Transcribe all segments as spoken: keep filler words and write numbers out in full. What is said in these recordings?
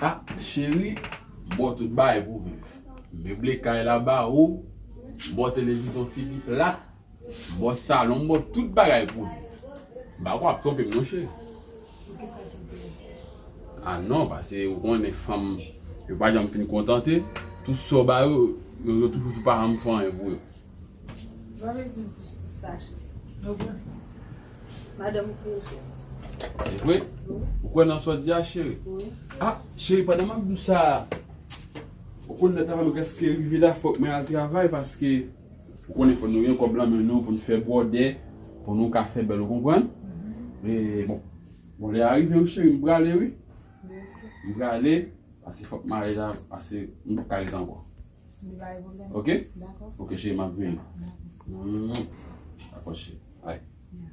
Ah, cheri, m ba w tout bagay pou w viv. M meble kay la ba ou, m ba w televizyon figi plat, m ba w salon, m ba w tout bagay pou w viv. M pa kwè w ap twonpe m non, cheri. Ah non, paske ou konnen fanm yo pa janm fin kontante, tout sa w ba yo, yo, yo toujou di w pa janm fè anyen pou yo. Ou pa bezwen di sa, cheri. Ou konprann? Madanm ou pou ou, cheri. E vre? Wi. Ou kwè nan sa w di a, cheri? Wi. Ah, cheri, pandan m ap di w sa, ou konn lè travay mwen prèske rive la, fòk mwen al travay paske ou konnen fò nou gen kòb lan men nou pou n fè bwòdè, pou nou ka fè bèl, ou konprann? Mhm. E bon, bon, lè a rive, wi, cheri, m prale, wi. Wi, ok. M prale. Pase fòk m ale la, pase m p ap ka ret ankò. Li pa gen pwoblèm. Ok? Dakò. Ok, cheri, m ap vini. Dakò. Mm. Dakò, cheri. Ay. Ya.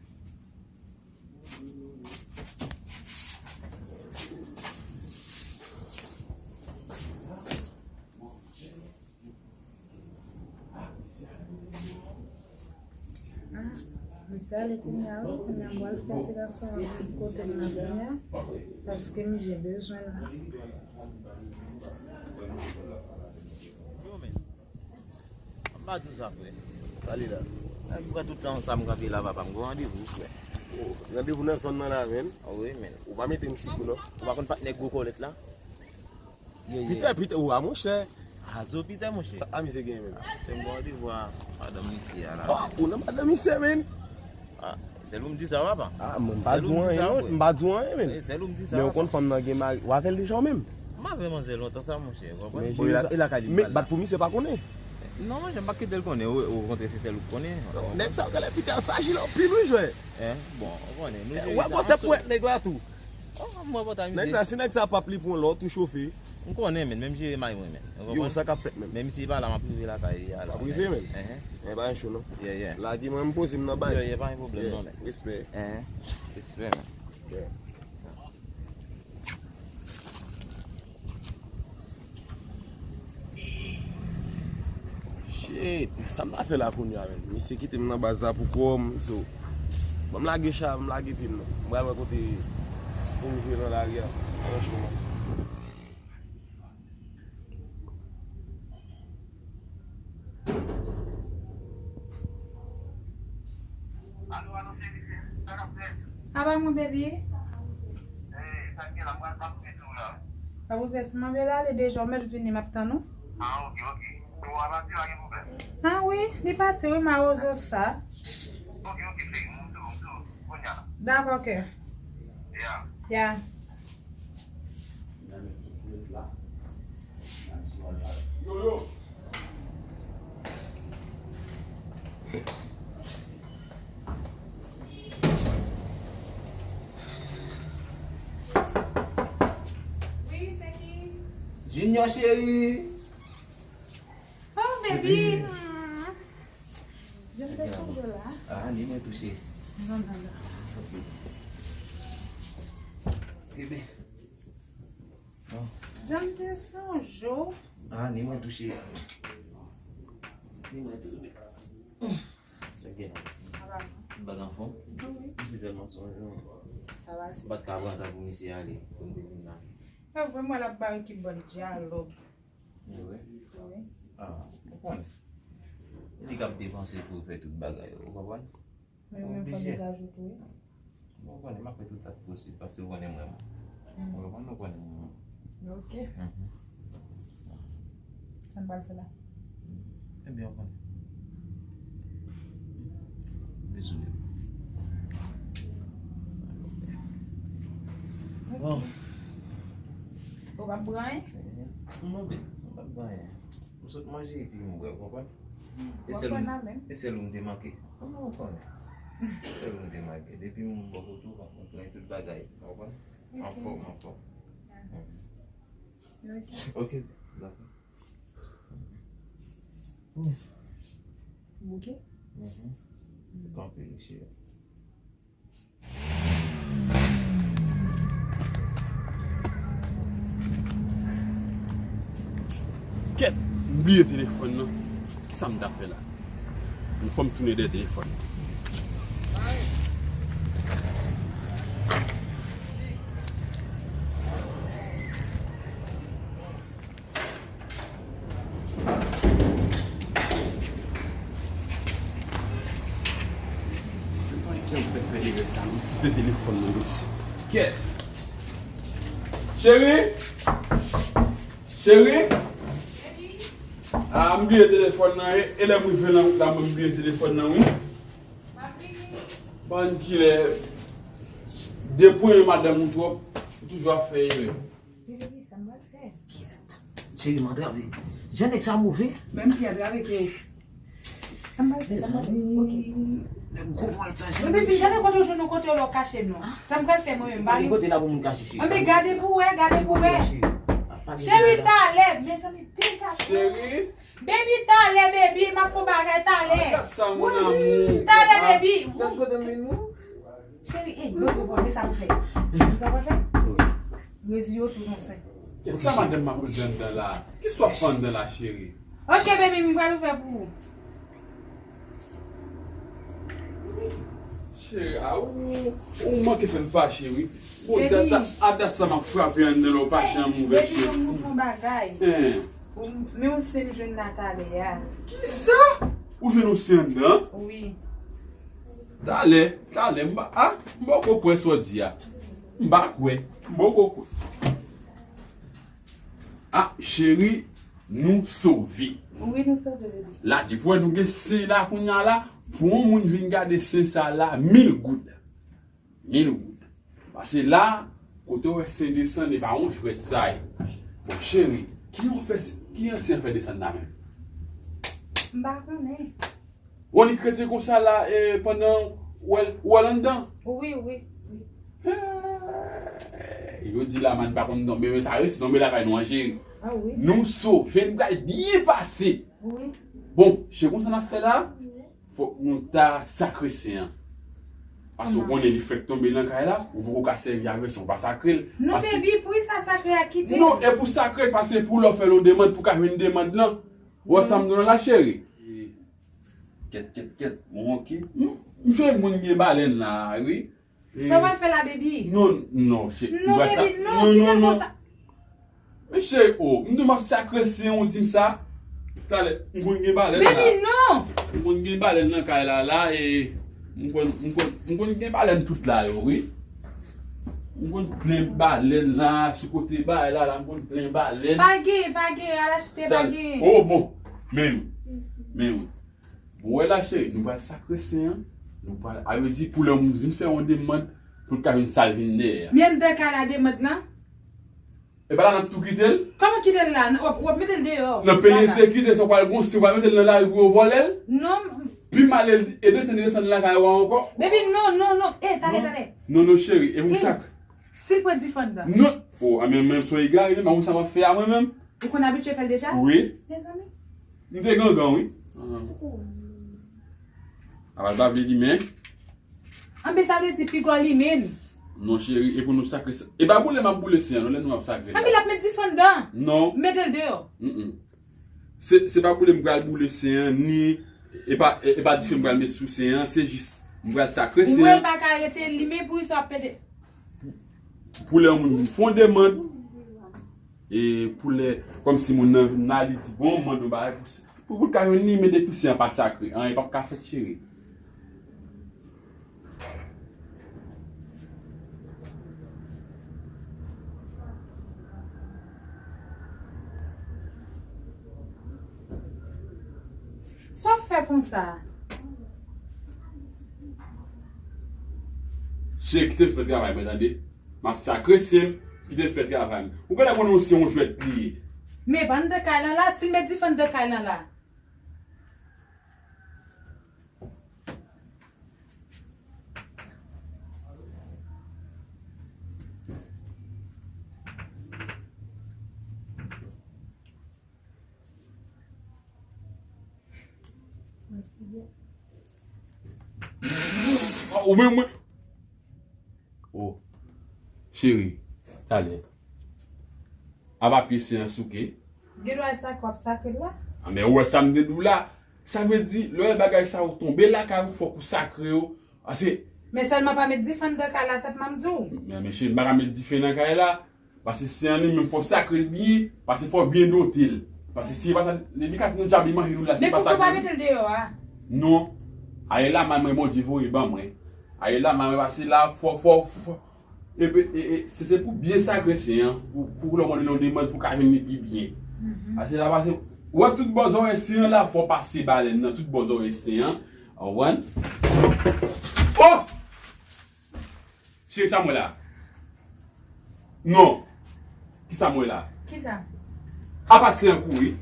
Ah, misye ale kounye a, wi. Kounye a, m pral fè ti gason an kote m nan kounye a, paske m byen bezwen l la. Yo, men. M pa di w sa, frè. Sa li la? Ay, poukwa tout tan sa m kanpe la, papa? M gen randevou, frè. Oh, randevou nan zòn nan la, men. Ah wi, men. Ou pa mete m sou kou, non. Ou pa konn patnè gwo kòlèt la? Ye, ye. Pitè, Pitè, ou a monchè. Azo Pitè, monchè. Sa amize gen, men. Fè m bon randevou a madanm misye a la. Oh, ou nan madanm misye, men. Ah, sèl ou m di sa, papa. Ah, mwen, m pa di w anyen, non. M pa di w anyen, men. Sèl ou m di sa, papa. Men ou konn fanm nan gen mari. Ou avè l deja ou menm? M avè manzè lontan sa, monchè. Ou konprann? Bon, e la, e lakay li m pral la. Bat pou misye pa konnen. Non, monchè, m pa kite l konnen. Ou, ou kontre se sèl ou k konnen. Nèg sa yo genlè Pitè frajil anpil, wi, jwè. Eh, bon, ou konnen. Nou jere sa. Ou wè gwosè pwèt nèg la tou. Oh, m wè pòtay misye. Nèg sa, si nèg sa p ap li pran lòt ou chofe. M konnen, men, men m jere may mwen, men. Ou konprann? Yo, sa k ap fèt, men. Men misye pa la, m ap rive lakay li a la. W ap rive, men? Enhen. Men pa cho, non. Yeah, yeah. Lage mwen, m poze m nan baz. Yeah, yeah, pa gen pwoblèm, non, men. Respè. Enhen. Respè, men. Yeah. Shit, sa m ta fè la kounye a, menm? Misye kite m nan baz la pou kò m, so. Ban m lage cha, ban m lage pye m nan. M pral wè kote pou m jwe nan lari a. Franchman. Alo, alo, cheri, cheri, sa k ap fèt? Apa mwen, baby? Hey, sa k gen la, mwen ap rive sou la. Ap rive sou mwen, bel ale deja, ou mèt vini, m ap tann ou. Ah, ok, ok. Ou a pati, pa gen pwoblèm. Ah wi, li pati, wi, mawozo sa. Ok, ok, cheri, m sou, m sou, kounye a. Dakò, kè. Ya. Ya. Yo, yo. Wi, se ki? Junior cheri. Oh, baby. Baby. Hmm. Jan m te sonje w la. Ah, ni mwen tou cheri. Non, non, non. Ok. Bebe. Non. Jan m te sonje w. Ah, ni mwen tou cheri. Ni mwen tou. Sa gen la? Sa va? Tout bagay anfòm? Wi. M se tèlman sonje w. Sa va, se. M pa t ka pran tan pou misye ale, pou m te vin la. E vre, m wè l ap bay ki bòn dyalòg. Wi. Wi. Ah, ou konn. Li k ap depanse pou fè tout bagay, ou konprann? Men ou menm fò w degaje w tou, wi. Bon, ou konnen, m ap fè tout sa k posib, paske ou konnen mwen. Mm. Ou konprann, ou konnen mwen. Ok. Mhm. Sa n pral fè la? Ebyen, ou konnen. Dezole. Ok. Bon. Ou p ap pran anyen? Non, baby, m p ap pran anyen. M sot manje epi m bwè, ou konprann? E sèl ou m te manke. Ou konnen. E sèl ou m te manke. Depi m bò kote w, m pran tout bagay, ou konprann? Anfòm, anfòm. Ok, dakò. Bouke? Mhm. Kanpe, mesye. Kèt, m bliye telefòn nan. Kisa m ta fè la? Yon fò m tounen dèyè telefòn nan. Kèt. Cheri? Cheri? Ah, m bliye telefòn nan. E, e lè m rive nan wout la, mwen m bliye telefòn nan, wi. Ban kilè. Depi madanm ou twòp, ou toujou ap fè erè. Baby, sa m pral fè? Kèt. Cheri, m antrave. Jan nèg sa move. Menm pi antrave ke ou. Sa m pral fè? Sa m pral fè? Ok. Nèg gwo ponyèt sa, cheri. Men baby, gade kote w jwenn nou, kote w lè w kache nou. Sa m pral fè mwen menm, bari. Kote la pou moun kache, cheri? Anben gade pou wè, gade pou wè. Cheri, talè, mezanmi, degaje. Cheri. Baby, talè, baby, m ap fè yon bagay talè. Gad sa, mon amour. Talè, baby. Gad kote m vin, non? Cheri, ey, yo tou pran, men sa pou fè. Sa pou fè? Rezi yo tou non sen. Sa madanm m ap rele anndan la? Kisa w ap fè anndan la, cheri? Ok, baby, m pral ouvè pou ou. Cheri, a ou, ou manke fè m fache, wi. Bon, dat sa, a dat sa m ap frape anndan la, ou pa janm ouvè, cheri. Baby, fò m montre w yon bagay. Hein. Men yon sen m jwenn la talè a. Kisa? Ou jwenn yon sen anndan? Wi. Talè, talè, m pa, a, m poko kwè sa w di a. M pa kwè, m poko kwè. A, cheri, nou sove. Wi, nou sove, bebe. La, depi wè nou gen sen la kounye a la, pou yon moun vin gade sen sa la, mil goud. Mil goud. Pase la, kote w wè sen desann, e pa yon jwèt sa ye. Bon, cheri, ki yon fè, ki ansyen fè desann la menm? M pa konnen. Bon, li k rete konsa la, e, pandan w wè l, w wè l anndan? Wi, wi, wi. Hey, yo di lamann pa konn tonbe, men sa resi tonbe lakay nou an, cheri. Ah wi. Nou sove, n pral byen pase. Wi. Bon, cheri, konsa n ap fè la? Wi. Fòk nou ta sakre sen an. Paske ou konnen li fèk tonbe nan kay la, ou poko ka sèvi avè l san w pa sakre l. Non, baby, pou sa sakre a kite. Non, e pou sakre l, paske pou lè w fè l yon demann, pou ka jwenn demann lan. Ou wè sa m di w la, cheri? Kèt, kèt, kèt. Bon, ok. M, m jwenn moun gen balèn la, wi. Sa w al fè la, baby? Non, non, cheri. Non, baby, non, kite l konsa. Men cheri, o, m di w m ap sakre sen an, ou di m sa. Talè, m konn gen balèn la. Baby, non! M konn gen balèn nan kay la, la, e m konn, m konn, m konn gen balèn tout la yo, wi. M konn plen balèn la, sou kote bagay la, la, m konn plen balèn. Pa gen, pa gen, al achte, pa gen. O, bon. Men wi. Men wi. Bon, wè la, cheri, nou pral sakre sen an. Nou pral, a vle di, pou lè moun vin fè yon demann, pou l ka jwenn sa l vin dèyè a. Men anndan kay la demann lan? E pa la n ap tou kite l? Kòman kite l la? W ap, w ap mete l deyò. Nan peyi ensekirite, sa w pral gon, si w pral mete l nan lari pou yo vòlè l? Non. Pi mal e desann, desann lakay ou ankò. Baby, non, non, non. E, talè, talè. Non, non, cheri, e pou sa. Si l pran dife anndan? Non. O, a men, men, se yon egare, men ou sa m ap fè a mwen menm? Ou konn abitye fè l deja? Wi. Mezanmi. M te gangan, wi. Apa l pa vle limen. Anben, sa vle di piga w limen l. Non, cheri, e pou nou sakre sa. E pa boule m ap boule sen an, non, lè nou ap sakre la. Anben, l ap met dife anndan. Non. Mete l deyò. Mm, mm. Se, se pa boule m pral boule sen an, ni e pa, e, e pa dife m pral met sou sen an, se jis m pral sakre sen an. Ou wè l pa ka rete limen, pou sa w ap pede. Pou lè yon moun vin fè yon demann, e pou lè, kòmsi moun nan vin la, li di, bon, m mande yon bagay pou, pou, pou l ka jwenn li, men depi sen an pa sakre, anyen p ap ka fèt, cheri. Sa w ap fè konsa? Cheri, kite m fè travay mwen, tande. M ap sakre sen m, kite m fè travay m. Ou genlè konnen se yon jwèt li ye. Men pa anndan kay lan la, si l met dife anndan kay lan la. Ou menm, mwen. O, cheri, talè. Apa pye sen an souke. Gen dwa e sa k ap sakre la. A, men ou wè sa m te di w la. Sa vle di, lè w wè bagay sa yo tonbe lakay ou, fòk ou sakre yo. Paske. Men sèlman pa met dife anndan kay la, sa m ap di w. Men, men cheri, m pa ka met dife nan kay la. Paske sen an li menm fò sakre l byen, paske fò byen dote l. Paske si e pa sa, li, li ka tounen djab li manje nou la, si e pa sa. Men poukisa w pa mete l deyò a? Non. Aye la, manman Bondye voye ban mwen. Aye la, manman pase la, fò, fò, fò. Epi, e, e, se, se pou byen sakre sen an, pou, pou lè w mande yon demann, pou ka jwenn li pi byen. Pase la, pase, ou wè tout bò zòrèy sen an la, fò pase balèn nan, tout bò zòrèy sen an. Ou konprann? Oh! Cheri, sa mwen la. Non. Ki sa mwen la? Kisa? Apa se an kouri.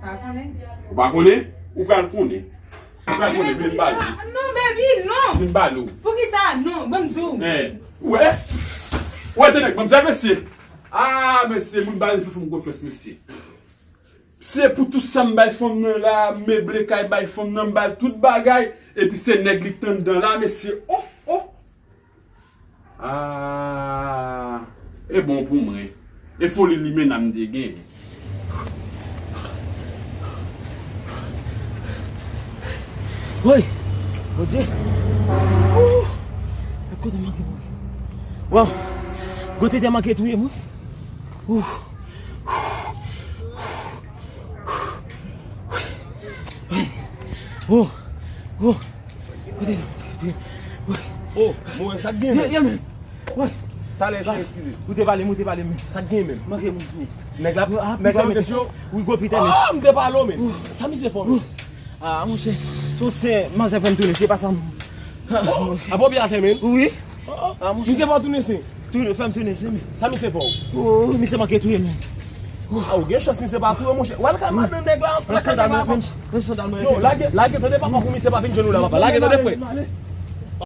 Pa konnen. Ou pa konnen? Ou pral konnen. Ou pral konnen, vin bal. Non, baby, non. Vin bal ou. Poukisa? Non, ban m di w. Eh, ou wè? Ou wè, te nèg, ban m di a mesye. Ah, mesye, moun bal fè fanm konfyans, mesye. Se pou tout sa m bay fanm nan la, m meble kay bay fanm nan, m bay tout bagay, epi se nèg li t anndan la, mesye. Oh, oh. Ah, e bon pou mwen. E foli limena m te gen. Woy! Bondye! Ooh! Kote manke mwen? Waw! Kote te manke touye mwen? Ooh! Oh! Oh! Kote sa? Oh, mwen sa k gen menm? Yo, yo, men. Wi. Talè, chen, eskize. Ou te pale m, ou te pale m. Sa k gen menm? Manke moun touye. Nèg la, nèg la mete yo. Wi, gwo pita, men. Oh, m te pale w, men. Sa misye fè w, men? Ah, monchè. Se yon sè, manzè fè m tounen, se pa sa, non. Oh, apa w byen atè, men? Wi. Oh, oh. Ah, monchè. Misye fè w tounen sen. Tounen, fè m tounen sen, men. Sa misye fè w? Oh, misye manke touye m, men. Ah, ou gen chans misye pa touye w, monchè. W al ka mal menm nèg la, w al ka mal menm. Menm sandal mwen, menm sandal mwen. Yo, lage, lage, tande papa, pou misye pa vin jwenn ou la, papa. Lage, tande, frè.